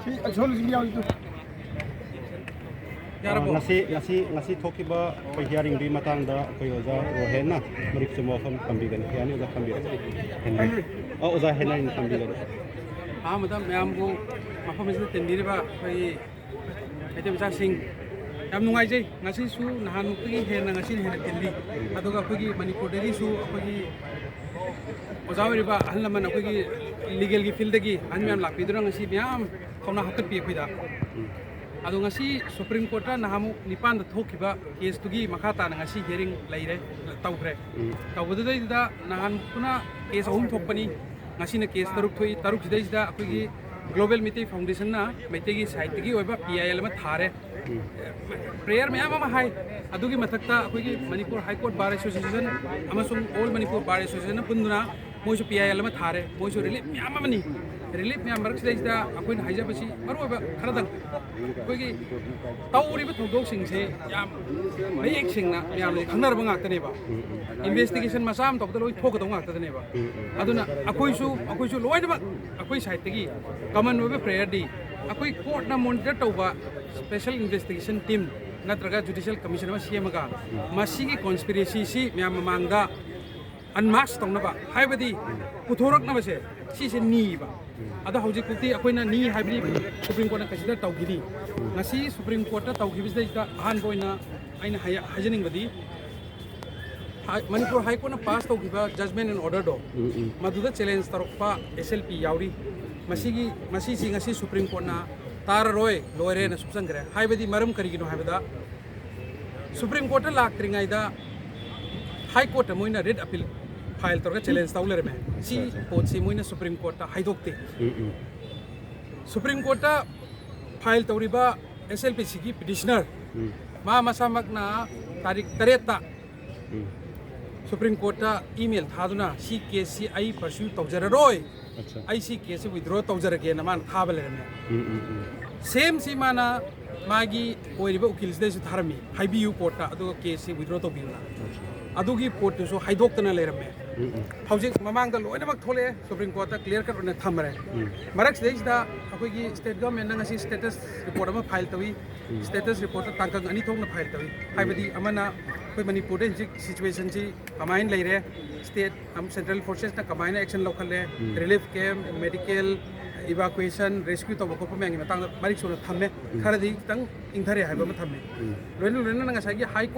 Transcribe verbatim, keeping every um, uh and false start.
ꯁꯤ ꯑꯁꯣꯝꯁꯤ ꯌꯥꯎꯔꯤꯗꯨ꯫ ꯌꯥꯔꯕꯣ? ꯉꯁꯤ, ꯉꯁꯤ, ꯉꯁꯤ ꯊꯣꯛꯈꯤꯕ ꯑꯩꯈꯣꯏ hearingꯗꯨꯒꯤ ꯃꯇꯥꯡꯗ ꯑꯩꯈꯣꯏ ꯑꯣꯖꯥ ꯔꯣꯍꯦꯟꯅ ꯃꯔꯤꯛ ꯆꯨꯝꯕ ꯋꯥꯐꯝ ꯊꯝꯕꯤꯒꯅꯤ꯫ ꯌꯥꯅꯤ, ꯑꯣꯖꯥ, ꯊꯝꯕꯤꯔꯣ꯫ ꯍꯦꯟꯔꯤ꯫ ꯑ, ꯑꯣꯖꯥ ꯍꯦꯟꯔꯤꯅ ꯊꯝꯕꯤꯒꯅꯤ꯫ ꯑꯍꯥꯟꯕꯗ ꯃꯌꯥꯝꯕꯨ ꯃꯐꯝ ꯑꯁꯤꯗ ꯇꯤꯟꯕꯤꯔꯤꯕ ꯑꯩꯈꯣꯏꯒꯤ ꯃꯩꯇꯩ ꯃꯆꯥꯁꯤꯡ, ꯌꯥꯝ ꯅꯨꯡꯉꯥꯏꯖꯩ꯫ ꯉꯁꯤꯁꯨ ꯅꯍꯥꯟꯃꯨꯛꯇꯒꯤ ꯍꯦꯟꯅ ꯉꯁꯤꯅ ꯍꯦꯟꯅ ꯇꯤꯜꯂꯤ꯫ ꯑꯗꯨꯒ ꯑꯩꯈꯣꯏꯒꯤ ꯃꯅꯤꯄꯨꯔꯗꯒꯤꯁꯨ ꯑꯩꯈꯣꯏꯒꯤ ꯑꯣꯖꯥ ꯑꯣꯏꯔꯤꯕ ꯑꯍꯜ ꯂꯃꯟ, ꯑꯩꯈꯣꯏꯒꯤ legalꯒꯤ fieldꯗꯒꯤ ꯑꯍꯟ ꯃꯌꯥꯝ ꯂꯥꯛꯄꯤꯗꯨꯅ ꯉꯁꯤ ꯃꯌꯥꯝ ꯊꯧꯅꯥ ꯍꯥꯞꯀꯠꯄꯤ ꯑꯩꯈꯣꯏꯗ꯫ ꯑꯗꯣ ꯉꯁꯤ Supreme Courtꯇ ꯅꯍꯥꯟꯃꯨꯛ ꯅꯤꯄꯥꯟꯗ ꯊꯣꯛꯈꯤꯕ caseꯇꯨꯒꯤ ꯃꯈꯥ ꯇꯥꯅ ꯉꯁꯤ hearing ꯂꯩꯔꯦ, ꯇꯧꯈ꯭ꯔꯦ꯫ ꯎꯝ꯫ ꯇꯧꯕꯗꯨꯗꯩꯗꯨꯗ ꯅꯍꯥꯟꯃꯨꯛꯇꯨꯅ case ꯑꯍꯨꯝ ꯊꯣꯛꯄꯅꯤ, ꯉꯁꯤꯅ case ꯇꯔꯨꯛ ꯊꯣꯛꯏ꯫ ꯇꯔꯨꯛꯁꯤꯗꯩꯁꯤꯗ ꯑꯩꯈꯣꯏꯒꯤ Global ꯃꯤꯇꯩ Foundationꯅ ꯃꯩꯇꯩꯒꯤ sideꯇꯒꯤ ꯑꯣꯏꯕ P I L ꯑꯃ ꯊꯥꯔꯦ꯫ ꯎꯝ꯫ Prayer ꯃꯌꯥꯝ ꯑꯃ ꯍꯥꯏ, ꯑꯗꯨꯒꯤ ꯃꯊꯛꯇ ꯑꯩꯈꯣꯏꯒꯤ Manipur High Court Bar Association ꯑꯃꯁꯨꯡ All Manipur Bar Associationꯅ ꯄꯨꯟꯗꯨꯅ ꯃꯣꯏꯁꯨ P I L ꯑꯃ ꯊꯥꯔꯦ꯫ ꯃꯣꯏꯁꯨ relief ꯃꯌꯥꯝ ꯑꯃꯅꯤ꯫ Relief ꯃꯌꯥꯝ ꯃꯔꯛꯁꯤꯗꯩꯁꯤꯗ ꯑꯩꯈꯣꯏꯅ ꯍꯥꯏꯖꯕꯁꯤ ꯃꯔꯨꯑꯣꯏꯕ ꯈꯔꯗꯪ, ꯑꯩꯈꯣꯏꯒꯤ ꯇꯧꯔꯤꯕ ꯊꯧꯗꯣꯛꯁꯤꯡꯁꯦ ꯌꯥꯝ ꯃꯌꯦꯛ ꯁꯦꯡꯅ ꯃꯌꯥꯝꯅ ꯈꯪꯅꯔꯕ ꯉꯥꯛꯇꯅꯦꯕ꯫ Investigation ꯃꯆꯥ ꯑꯃ ꯇꯧꯕꯗ ꯂꯣꯏ ꯊꯣꯛꯀꯗꯧ ꯉꯥꯛꯇꯅꯦꯕ꯫ ꯑꯗꯨꯅ ꯑꯩꯈꯣꯏꯁꯨ, ꯑꯩꯈꯣꯏꯁꯨ ꯂꯣꯏꯅꯃꯛ ꯑꯩꯈꯣꯏ sideꯇꯒꯤ common ꯑꯣꯏꯕ prayerꯗꯤ ꯑꯩꯈꯣꯏ courtꯅ monitor ꯇꯧꯕ special investigation team ꯅꯠꯇ꯭ꯔꯒ judicial commission ꯑꯃ ꯁꯦꯝꯃꯒ ꯃꯁꯤꯒꯤ conspiracyꯁꯤ ꯃꯌꯥꯝ ꯃꯃꯥꯡꯗ unmask ꯇꯧꯅꯕ, ꯍꯥꯏꯕꯗꯤ ꯄꯨꯊꯣꯔꯛꯅꯕꯁꯦ, ꯁꯤꯁꯦ ꯅꯤꯕ꯫ ꯑꯗꯣ ꯍꯧꯖꯤꯛꯐꯥꯎꯗꯤ ꯑꯩꯈꯣꯏꯅ ꯅꯤ ꯍꯥꯏꯕꯗꯤ Supreme Courtꯅ consider ꯇꯧꯈꯤꯅꯤ꯫ ꯉꯁꯤ Supreme Courtꯇ ꯇꯧꯈꯤꯕꯁꯤꯗꯩꯗ ꯑꯍꯥꯟꯕ ꯑꯣꯏꯅ ꯑꯩꯅ ꯍꯥꯏ-, ꯍꯥꯏꯖꯅꯤꯡꯕꯗꯤ, ꯍꯥꯏ-, ꯃꯅꯤꯄꯨꯔ High Courtꯅ pass ꯇꯧꯈꯤꯕ judgment and orderꯗꯣ, ꯎꯝ, ꯎꯝ꯫ ꯃꯗꯨꯗ challenge ꯇꯧꯔꯛꯄ S L P ꯌꯥꯎꯔꯤ꯫ ꯃꯁꯤꯒꯤ, ꯃꯁꯤꯁꯤ ꯉꯁꯤ Supreme Courtꯅ ꯇꯥꯔꯔꯣꯏ, ꯂꯣꯏꯔꯦꯅ ꯁꯨꯞꯆꯟꯈ꯭ꯔꯦ꯫ ꯍꯥꯏꯕꯗꯤ ꯃꯔꯝ ꯀꯔꯤꯒꯤꯅꯣ ꯍꯥꯏꯕꯗ, Supreme Courtꯇ ꯂꯥꯛꯇ꯭ꯔꯤꯉꯩꯗ High Courtꯇ ꯃꯣꯏꯅ writ appeal file ꯇꯧꯔꯒ challenge ꯇꯧ ꯂꯩꯔꯝꯃꯦ꯫ ꯁꯤ ꯑꯠꯆꯥ, ꯑꯠꯆꯥ꯫ ꯄꯣꯠꯁꯤ ꯃꯣꯏꯅ Supreme Courtꯇ ꯍꯥꯏꯗꯣꯛꯇꯦ꯫ ꯎꯝ, ꯎꯝ꯫ Supreme Courtꯇ file ꯇꯧꯔꯤꯕ S L P Cꯒꯤ petitioner, ꯎꯝ꯫ ꯃꯥ ꯃꯁꯥꯃꯛꯅ ꯇꯥꯔꯤꯛ ꯇꯔꯦꯠꯇ ꯎꯝ꯫ Supreme Courtꯇ email ꯊꯥꯗꯨꯅ ꯁꯤ caseꯁꯤ ꯑꯩ pursue ꯇꯧꯖꯔꯔꯣꯏ, ꯑꯠꯆꯥ꯫ ꯑꯩ ꯁꯤ caseꯁꯤ withdraw ꯇꯧꯖꯔꯒꯦꯅ ꯃꯥꯅ ꯊꯥꯕ ꯂꯩꯔꯝꯃꯦ꯫ ꯎꯝ, ꯎꯝ, ꯎꯝ꯫ Sameꯁꯤ ꯃꯥꯅ ꯃꯥꯒꯤ ꯑꯣꯏꯔꯤꯕ ꯎꯀꯤꯜꯁꯤꯗꯁꯨ ꯊꯥꯔꯝꯃꯤ, ꯍꯥꯏꯕꯤꯌꯨ courtꯇ, ꯑꯗꯨꯒ caseꯁꯤ withdraw ꯇꯧꯕꯤꯌꯨꯅ꯫ ꯑꯠꯆꯥ꯫ ꯑꯗꯨꯒꯤ ꯄꯣꯠꯇꯨꯁꯨ ꯍꯥꯏꯗꯣꯛꯇꯅ ꯂꯩꯔꯝꯃꯦ꯫ ꯍꯧꯖꯤꯛ ꯃꯃꯥꯡꯗ ꯂꯣꯏꯅꯃꯛ ꯊꯣꯛꯂꯛꯑꯦ, ꯁꯨꯄ꯭ꯔꯤꯝ ꯀꯣꯔꯠꯇ ꯀ꯭ꯂꯤꯌꯔ ꯀꯠ ꯑꯣꯏꯅ ꯊꯝꯃꯔꯦ꯫ ꯃꯔꯛꯁꯤꯗꯩꯁꯤꯗ ꯑꯩꯈꯣꯏꯒꯤ ꯁ꯭ꯇꯦꯠ ꯒꯚꯔꯟꯃꯦꯟꯠꯅ ꯉꯁꯤ ꯁ꯭ꯇꯦꯇꯁ ꯔꯤꯄꯣꯔꯠ ꯑꯃ ꯐꯥꯏꯜ ꯇꯧꯏ꯫ ꯁ꯭ꯇꯦꯇꯁ ꯔꯤꯄꯣꯔꯠꯇ ꯇꯥꯡꯀꯛ ꯑꯅꯤ ꯊꯣꯛꯅ ꯐꯥꯏꯜ ꯇꯧꯏ꯫ ꯍꯥꯏꯕꯗꯤ ꯑꯃꯅ ꯑꯩꯈꯣꯏ ꯃꯅꯤꯄꯨꯔꯗ ꯍꯧꯖꯤꯛ ꯁꯤꯆꯨꯋꯦꯁꯟꯁꯤ ꯀꯃꯥꯏꯅ ꯂꯩꯔꯦ, ꯁ꯭ꯇꯦꯠ ꯑꯃ ꯁꯦꯟꯇ꯭ꯔꯦꯜ ꯐꯣꯔꯁꯦꯁꯅ ꯀꯃꯥꯏꯅ ꯑꯦꯛꯁꯟ ꯂꯧꯈꯠꯂꯦ, relief camp, medical, evacuation, rescue ꯇꯧꯕ ꯈꯣꯠꯄ ꯃꯌꯥꯝꯒꯤ ꯃꯇꯥꯡꯗ ꯃꯔꯤꯛ ꯆꯨꯝꯅ ꯊꯝꯃꯦ꯫ ꯈꯔꯗꯤ ꯈꯤꯇꯪ ꯏꯪꯊꯔꯦ ꯍꯥꯏꯕ ꯑꯃ ꯊꯝꯃꯦ꯫ ꯂꯣꯏꯅ ꯂꯣꯏꯅꯅ ꯉꯁꯥꯏꯒꯤ ꯍꯥꯏ ꯀꯣꯔꯠ